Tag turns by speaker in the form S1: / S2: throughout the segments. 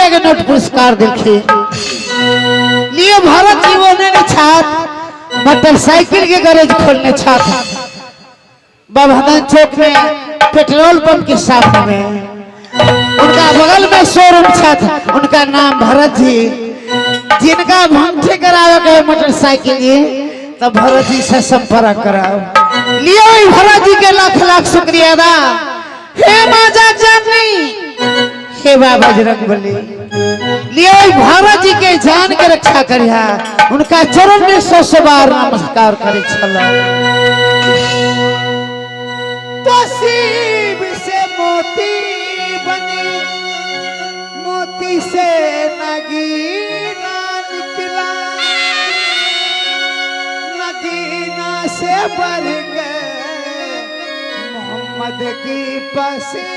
S1: रुपया के नोट पुरस्कार देलखिन। लिए भरत जी वो ने छात मोटरसाइकिल के गैरेज खोलने छात बभनन चौक में पेट्रोल पंप के सामने में उनका बगल में शोरूम छात, उनका नाम भरत जी, जिनका भंगठे करावे के मोटरसाइकिल जी तो भरत जी से संपर्क कराओ। लियो भरत जी के लाख लाख शुक्रिया अदा। हे माता जननी, हे बाबा बजरंगबली, लियो भरत जी के जान के रक्षा करिया, उनका चरण में सौ सौ बार नमस्कार करे छला। तो शिव से मोती बनी, मोती से नगीना निकला, नगीना से बढ़ गए मोहम्मद की पसी।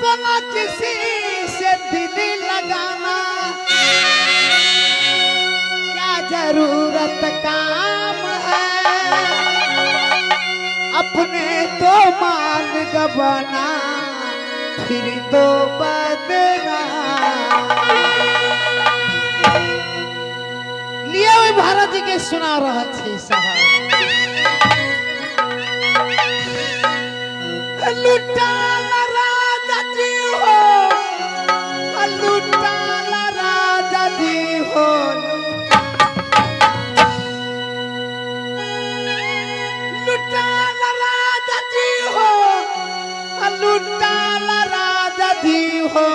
S1: तो ना किसी से दिल लगाना, क्या जरूरत काम है, अपने तो मान गबना फिर तो बदना। लिया ओहि भारत जी के सुना रहा छी साहब। लुटाला राजा जी हो, लुटाला राजा जी हो, लुटाला राजा जी हो, लुटाला राजा जी हो,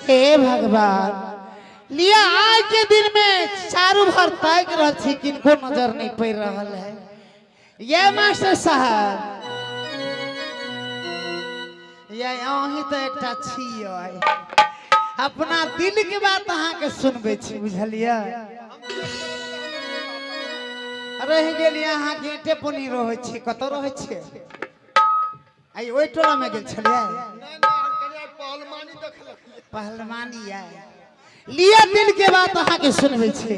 S1: हे भगवान। लिया आज के दिन में चारू भर ताक रहल छी, किनको नजर नहीं पड़ रहा है। ये मास्टर साहब, ये अहीं तो एकटा छियै, अपना दिल के बात अहाँ के सुनबै छी, बुझलियै? रहि गेलियै अहाँ गेटे पर नहीं रहै छी, कतऽ रहै छियै? आइ ओहि टोला में गेल छलियै? पहलवानी आय। लिअ दिल के बात अहाँ के सुनबै छी।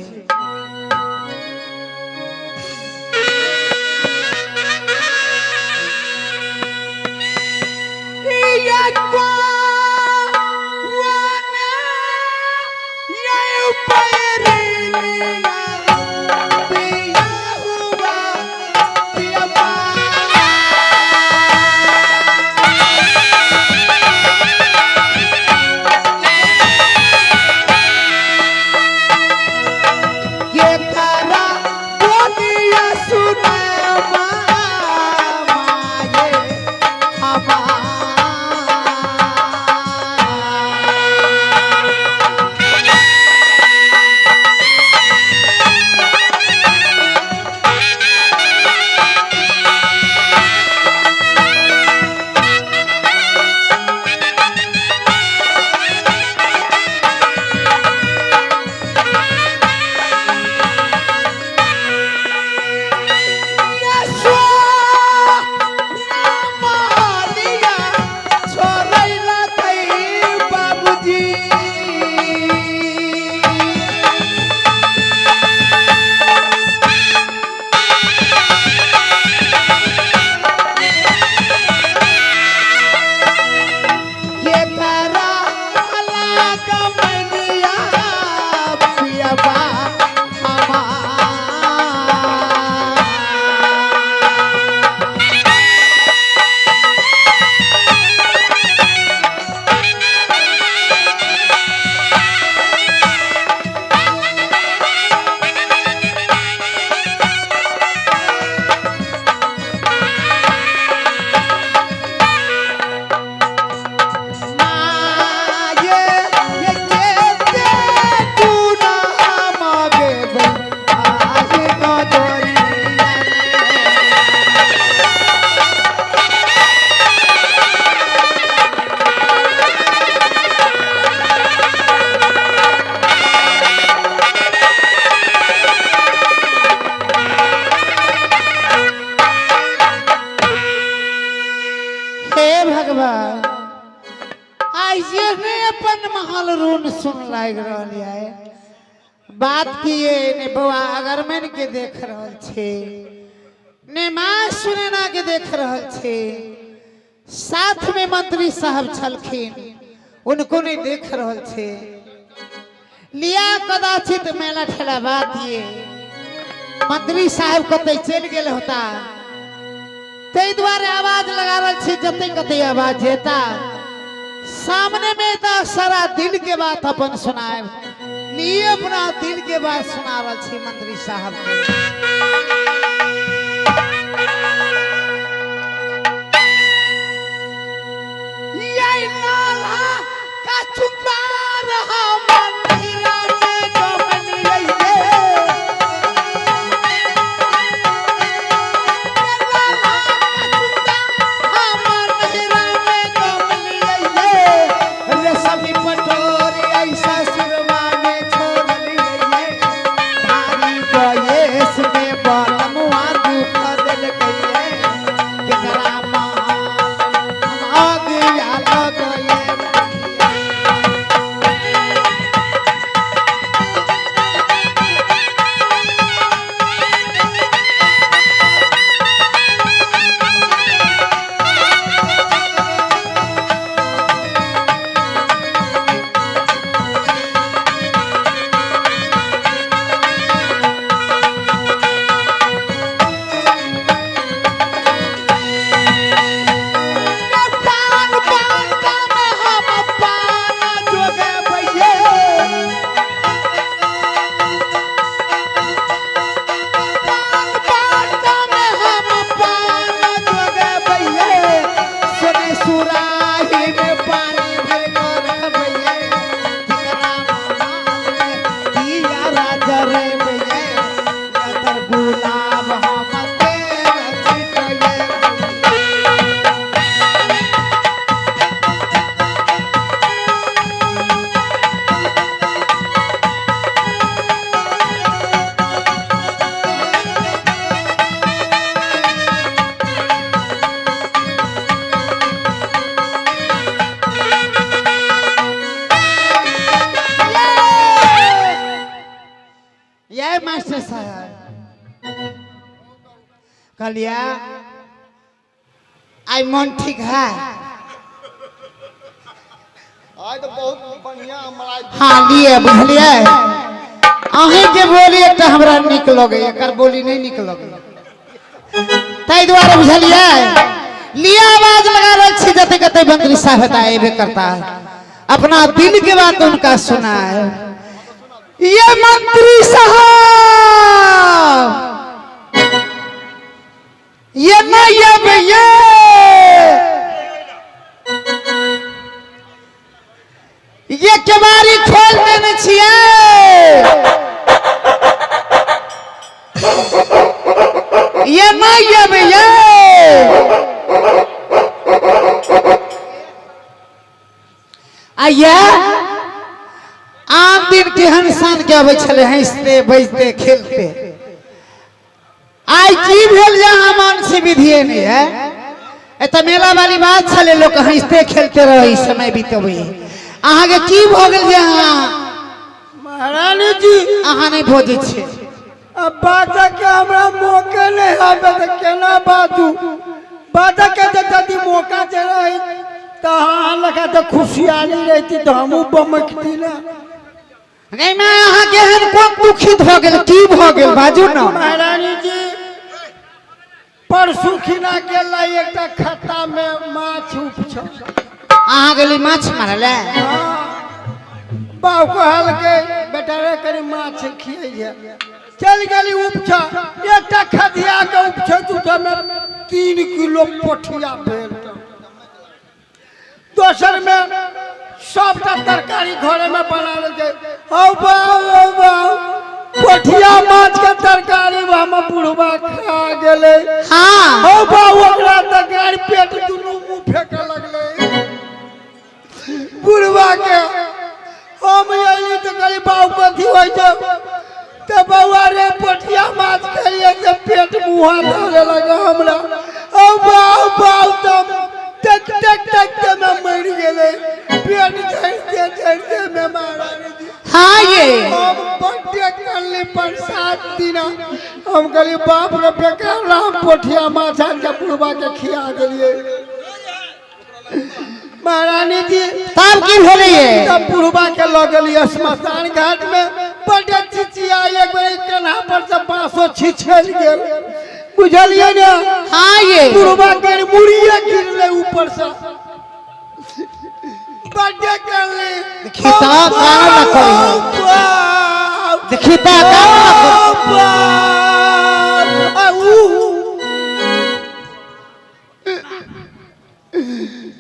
S1: ये महल रून सुन लागि रहल ये। बात की ये ने बौआ अगरमन के देख रहल छे, ने माँ सुनेना के देख रहल छे, साथ में मंत्री साहब छलखिन उनको नहीं देख रहल छे। लिया कदाचित मेला ठेला बात ये मंत्री साहब कतई चलि गेल होता, ताहि दुआरे आवाज लगा रहल छी जते कते आवाज जेता सामने में तो सारा दिल के बात अपन सुनाए लिए, अपना दिल के बात सुना रहल छी मंत्री साहब के। ये नाला का चुम्बा रहा मंदिरा में गमन ये। गुलाब हम तेरे छिटये। ये मास्टर साहब कहलिया आई मन ठीक है।
S2: आइ तऽ बहुत बढ़िया हमरा।
S1: हाँ लिए बुझलिए, अहीं के बोली एकटा हमरा नीक लगे, एकर बोली नहीं नीक लगे, ताहि दुआरे बुझलिए लिया आवाज लगा रहल छी जते कते मंत्री साहब हेता एबे करता, अपना दिल के बात उनका सुनाए। ये मंत्री साहब ये नहीं अब ये केवाड़ी खोल देने छियै। ये नहीं अब ये आइए आन दिन केहन शान के अबै छलै, हँसते बजते खेलते। आइ की भेल जे अहाँ मन से विधिए नहीं है? एतऽ मेला वाली बात छलै, लोक हँसते खेलते रहै, समय बितबै। अहाँके की भऽ गेल जे अहाँ
S3: महारानी जी
S1: अहाँ नहि बजै छियै?
S3: अब बाजऽ के हमरा मौके नहीं आबे तऽ केना बाजू? बाजऽ के तऽ यदि मौका जे रही तऽ अहाँ लगा तऽ खुशियाली रहती तऽ हमहूँ बमकती ना।
S1: नहीं मैं अहाँ केहन कोन दुखित भऽ गेल, की भऽ गेल बाजू ना।
S3: महारानी जी परसू खिना गेल रही एकटा खत्ता में माछ उपछल।
S1: अहाँ गेली माछ मारय लए?
S3: बाबू कहलकै बेटा रे कनि माछ खियैहे, चलि गेली उपछ, एकटा खदिया के उपछैत उठमे 3 किलो पोठिया भेल। दोसर में सबटा तरकारी घरे में बना लेलकै। हौ बाउ हौ बाउ पोठिया माछ के तरकारी हम बुढ़वा खा गेलै।
S1: हाँ
S3: हौ बाउ ओकरा तरकारी पेट दुनू मुँह फेंके लगलै बुढ़वा के। हम अयली तऽ कहली बाउ कथी होइ छै? तऽ बौआ रे पोठिया माछ खेलियै से पेट मुँह धरे लगे हमरा। हौ बाउ बाउ तब टेक टेक टेक के में मरि गेलै, पेट झड़िते झड़िते हम कहलियै बाप रे बेकार ला हम पोठिया माछ आनि के बुढ़बा के खिया देलियै। महारानी जी
S1: तब की भेलै ये?
S3: तब बुढ़बा के लऽ गेलियै श्मशान घाट में, बड्ड चिचिया एक बेर कन्हा पर से बांसो छिछल गेल, बुझलियै ने?
S1: हाँ ये।
S3: बुढ़बा के मुड़िए गिरलै ऊपर से, बड्ड करली।
S1: देखी तऽ कानो न करी। देखी तऽ कानो न करी।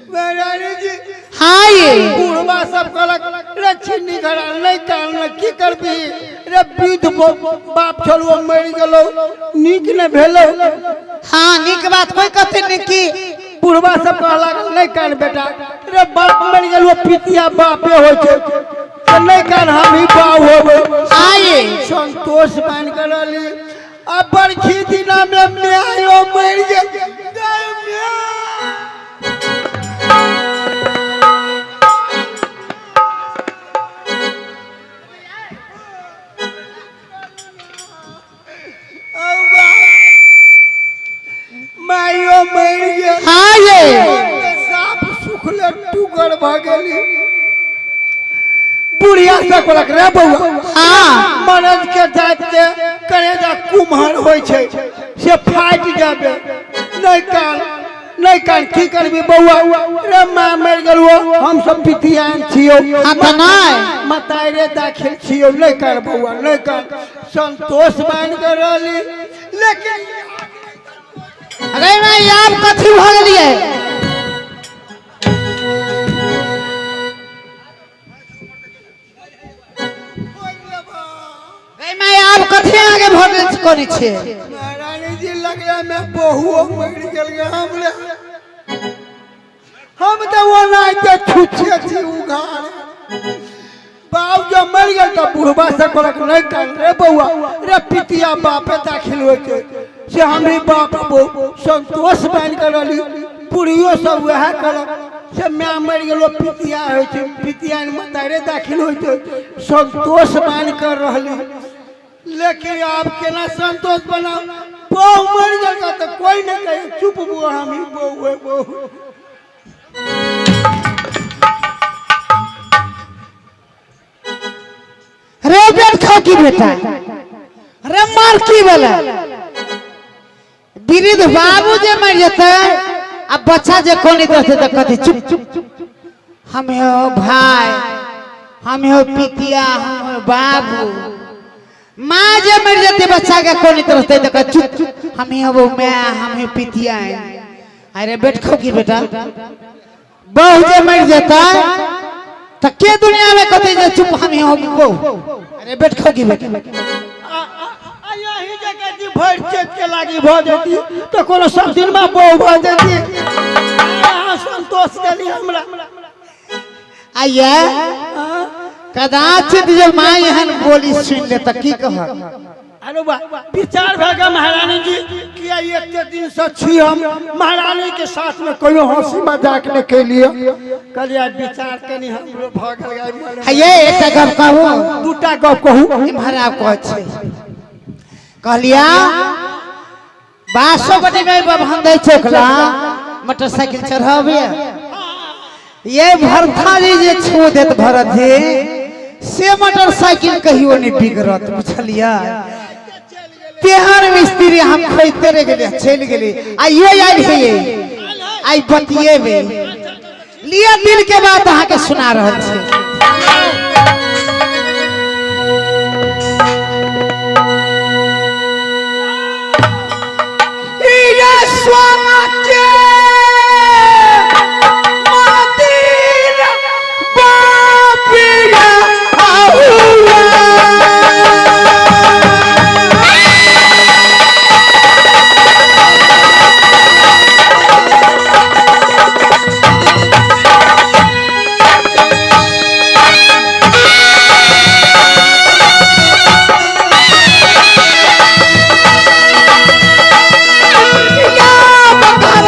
S3: महारानी जी
S1: हाँ ये।
S3: बुढ़वा सब कहलक रे छिन्नी घड़ा नहीं कान की करबी रे, वृद्ध बाप छलुओ मरि गेलो, नीक नहि भेलो।
S1: हाँ नीक बात कोई कहते नहीं की।
S3: बुढ़वा सब कहलक नहीं कान बेटा रे, बाप मरि गेलो पितिया बापे होइ छै, तऽ नहीं कान हम ही बाप होबै।
S1: हाँ ये।
S3: संतोष मान के रहली। आ बरखी दिना में मायो मरि गेल। गै माय। मायो मरि गेल।
S1: हाँ ये।
S3: साफ सुखले टुगर भऽ गेली। बुढ़िया से कहलक रे बौआ,
S1: हाँ
S3: मरद के जात के करेजा कुम्हर होइ छै से फाटि जाबे, नहीं कान नहीं कान की करबी बौआ रे, माँ मरि गेलौ हम सब पितियान छियौ,
S1: हाँ तऽ नहि।
S3: मतारे दाखिल छियौ, नहीं कर बौआ नहीं कर। संतोष मान के रहली। लेकिन
S1: अरे माय आब कथी भऽ गेलियै? अरे माय आब कथी आगे भऽ गेल करै छियै?
S3: महारानी जी लगले में बहुओ मरि गेल गे हमरे, हम तऽ ओनाहिते छुछे छी उघार। बाप जब मरि गेल तऽ बुढ़बा से कहलक नहीं कान रे बौआ रे, पितिया बापे दाखिल होइ छै से हम ही बाप बो। संतोष मान के रहली। बुढ़ियो सब वएह कहलक से माय मरि गेलो पितिया होइ छै, पितिया मतारे दाखिल होइ छै। संतोष मान के रहली। लेकिन आब केना संतोष बनाउ? बहु मरि गेल तऽ कोई नहीं कहे चुप बुआ, हम ही बहु है बहु।
S1: रे बेट खा की बेटा रे मार की वाला वृद्ध बाबू जे मर जेतै आ बच्चा जे कोनी देते तऽ कहते चुप चुप, हम हो भाई, हम हो पितिया, हम हो बाबू। माँ जे मर जेतै बच्चा के कोनी तरसते तऽ कहते चुप, हम हो मैं, हम हो पितिया। अरे बेट खो की बेटा बहु जे मर जेतै तऽ के दुनिया में कहते जे चुप हम हो बहु। अरे बेट खो की बेटा
S3: यही जगह जी भरि चेत के लागी भऽ जेती तऽ कोनो सब दिनमे बहु भऽ जेती। अहाँ संतोष देली हमरा।
S1: आइए कदाचित जे माँ एहन बोली सुनि ले तऽ की कहत?
S3: अरे बा विचार भए गेल महारानी जी कि आइ एते दिन से छी हम महारानी के साथ में कहियो हंसी मजाक नहि केलियै, कहलियै आइ विचार कनि हमरो भऽ गेल आइ मने।
S1: आइए एकटा गप कहू?
S3: दूटा गप कहू।
S1: इम्हर आब कहै छै कहलिया बासोपट्टी में बभंदै चौकला मोटरसाइकिल चढ़ाबिए ये भरथा जी जे छू देत भरत जी से मोटरसाइकिल कहियो नहीं बिगड़त, बुझलियै? तेहन मिस्त्री हम खोजते रह गेलियै, चलि गेली। आइयो आयल हे आइ बतियेबे लिअ, दिल के बात अहाँके सुना रहल छी। सोना के मंदिर बापिया आहुआ। या बकर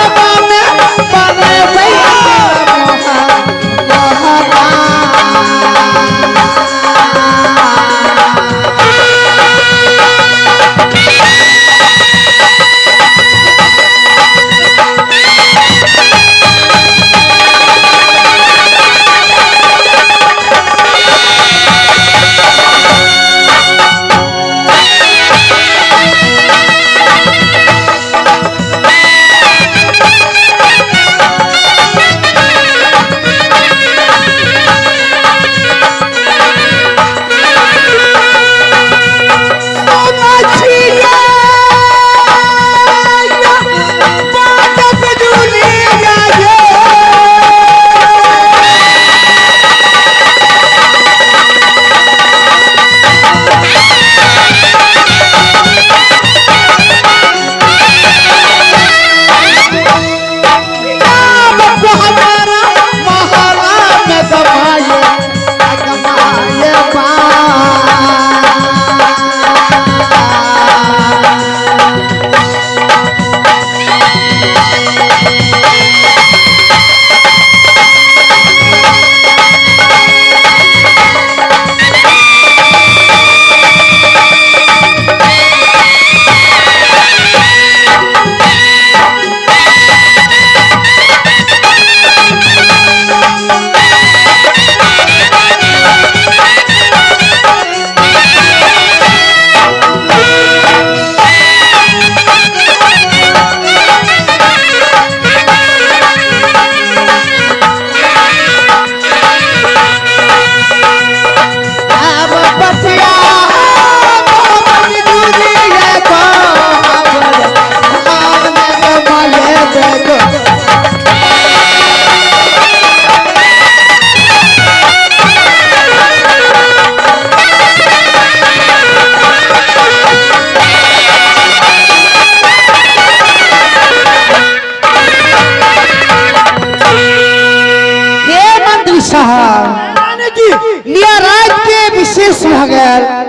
S1: गेल।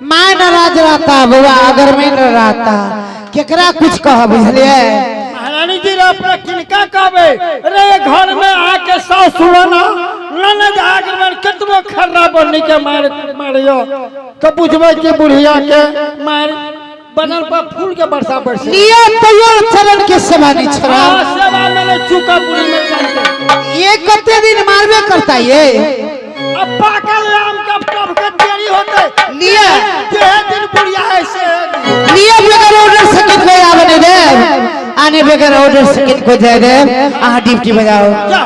S1: माय नाराज रहता, बउआ अगर में न रहता, केकरा कुछ कह बुझलिए।
S3: महारानी जी रे अपना किनका कहबे रे, घर में आके सास सुना ननद आगे में कतबो खर्रा बनी के मार मारियो तो बुझबे कि बुढ़िया के मार बनल पर फूल के वर्षा बरसे।
S1: लिया तैयो चरण के सेवा नहीं छोड़ा।
S3: हाँ, सेवा में नहीं चुका बुढ़ी में जानते।
S1: ये कते दिन मारबे करता ये।
S3: अब पाकल आम कब कब के देरी होते।
S1: लिया
S3: जे दिन बुढ़िया है से
S1: लिया बगैर ऑर्डर से किनको आवे नहीं दे, आने बगैर ऑर्डर से किनको जाए दे। अहाँ ड्यूटी बजाओ।
S3: जा।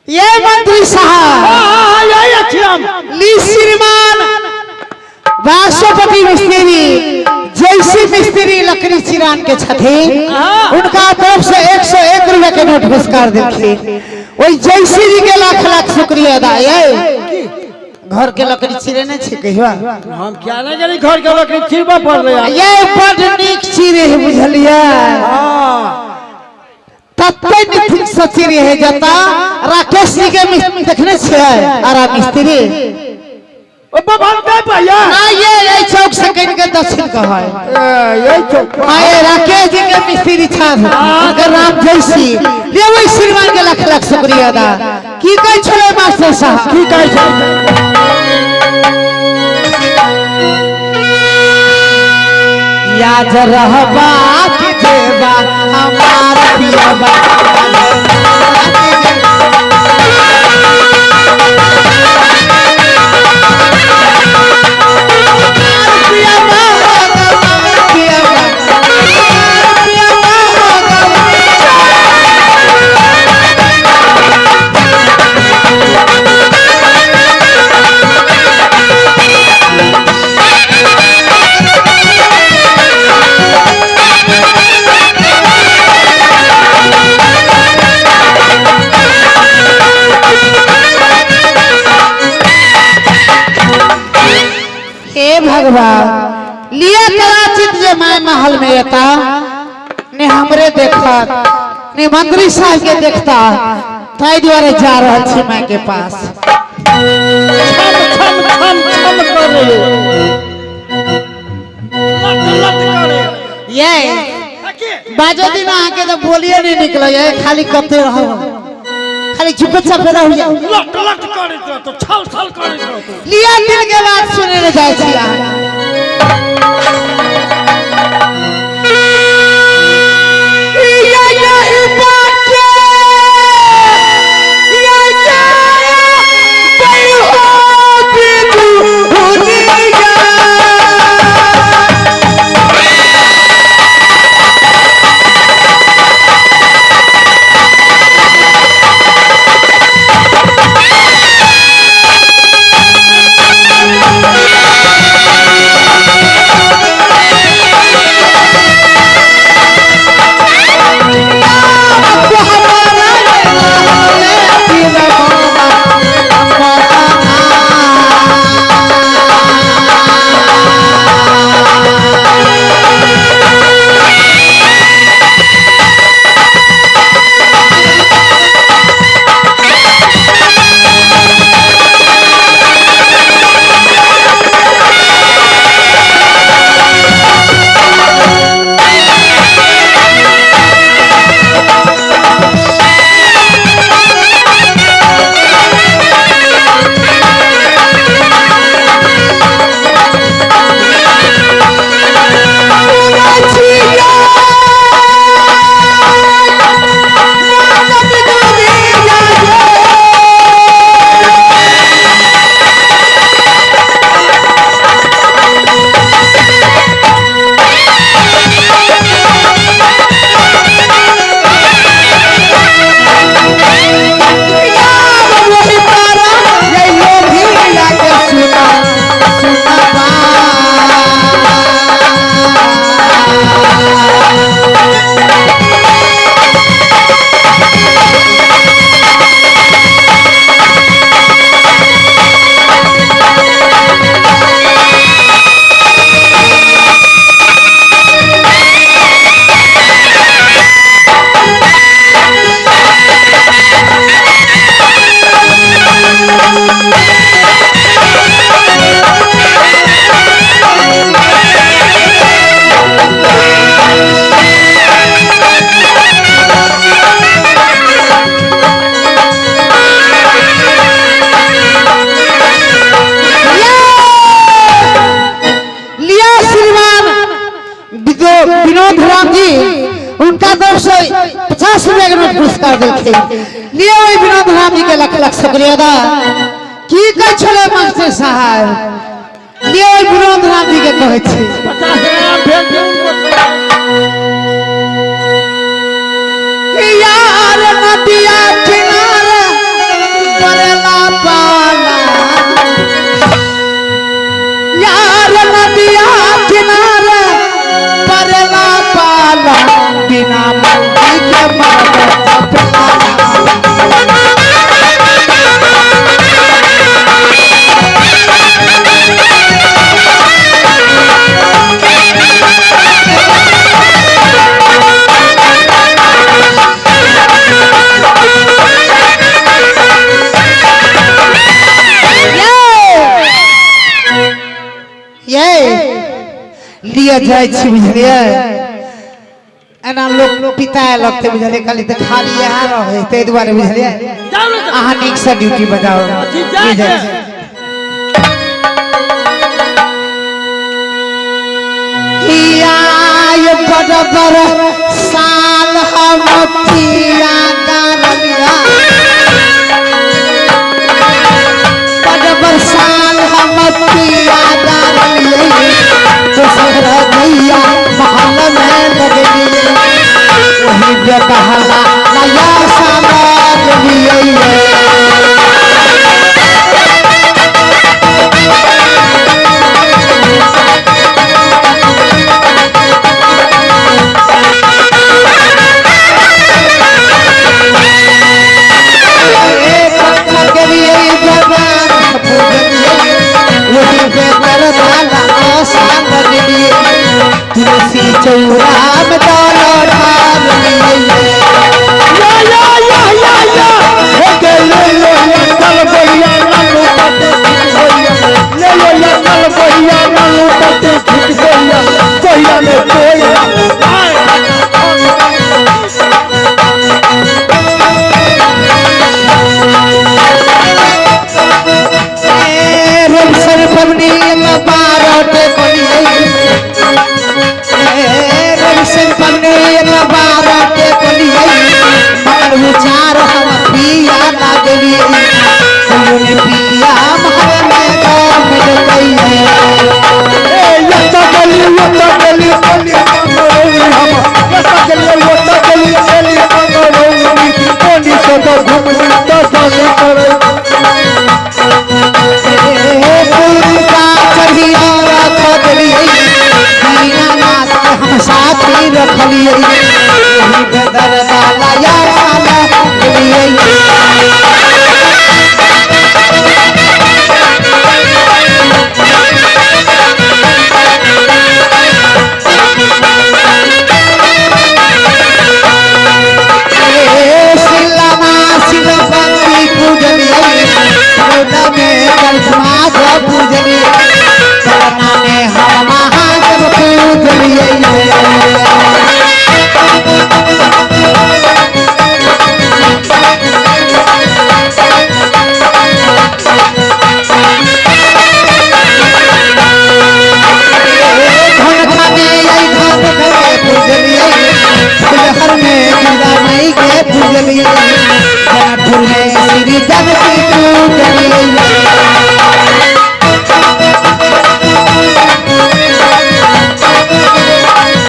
S1: ये मंत्री साहब
S3: हाँ, यही अच्छी हम।
S1: ली श्रीमान राष्ट्रपति मिस्त्री जैसी मिस्त्री लकड़ी चिरान के छथिन उनका तरफ से 101 रुपए के नोट पुरस्कार देलखिन। वही जैसी जी के लाख लाख शुक्रिया अदा। ये घर के लकड़ी चिरेने छी कहियो?
S3: हम क्या नहीं गेली घर के लकड़ी चिरबा पड़ले।
S1: ये बड नीक चिरे है बुझलिए।
S3: हाँ
S1: तते निथिन सचिरे है जता राकेश जी के देखने छियै आरा मिस्त्री
S3: ओ बाबा दे भैया
S1: ना ये चौक से कहीं के दक्षिण का है।
S3: ये चौक
S1: आए राकेश जी के मिस्त्री छात्र उनकर नाम जैसी ले वही श्रीमान के लाख लाख शुक्रिया अदा। की कहै छलै मास्टर साहब?
S3: की कहै छै?
S1: याद रहबा के देबा हमार पियबा। हे भगवान, लिया कदाचित जे my महल में एता ने हमरे देखत ने मंत्री साहब के देखता, ताहि दुआरे जा रहल छी my के पास।
S3: छम छम छम छम करे लट लट करे।
S1: ये बाजो दिन अहाँ के तो बोलिए नहीं निकले, ये खाली कते रहो, खाली चुपचाप रह जा।
S3: लट लट करैत रहतो, छल छल करैत रहतो।
S1: लिया दिल के बात सुने ले जाय छी अहाँ। विनोद राम जी उनका तरफ से 50 रुपया के नोट पुरस्कार देलखिन। लियो वही विनोद राम जी के लाख लाख शुक्रिया अदा। की कहै छलै मास्टर साहब? लियो वही विनोद राम जी के कहै छी
S3: 50 रुपया भेज दियौ उनको।
S1: यार नदिया किनारे पड़ला पाला, यार नदिया किनारे पड़ला पाला, बिना मौती के मरब चपला। ये लिया जाए छी बुझलिए। एना लोग पिता लगते बुझलिए, खाली तऽ खाली यहाँ रहे ताहि दुआरे बुझलिए। अहाँ नीक से ड्यूटी बजाओ। बड़ साल हम पिया गारलिया, बड़ साल हम पिया गारलिया, दोसर भैया महल में लगलिए, वही बेकहला नया साल लगलिए। तुलसी चौरा में डालो ठार लिए।
S3: या या या या या हो गए ले लो या कल भैया नन्नू पते खिच भैया, ले लो या कल भैया नन्नू पते खिच भैया, भैया में कोई ना।
S1: विचार हम पिया लागलिए कहियो ने पिया महल में गाम लगैए।
S3: ए यत्ता गली यत्ता गली गली मंगरौनी हम यत्ता गली यत्ता गली गली मंगरौनी कोनी सदा घुमली दर्शन करै।
S1: पुरका चढ़िया रख देलिए दीनानाथ के हम साथी रखलिए। वही बेदर्दी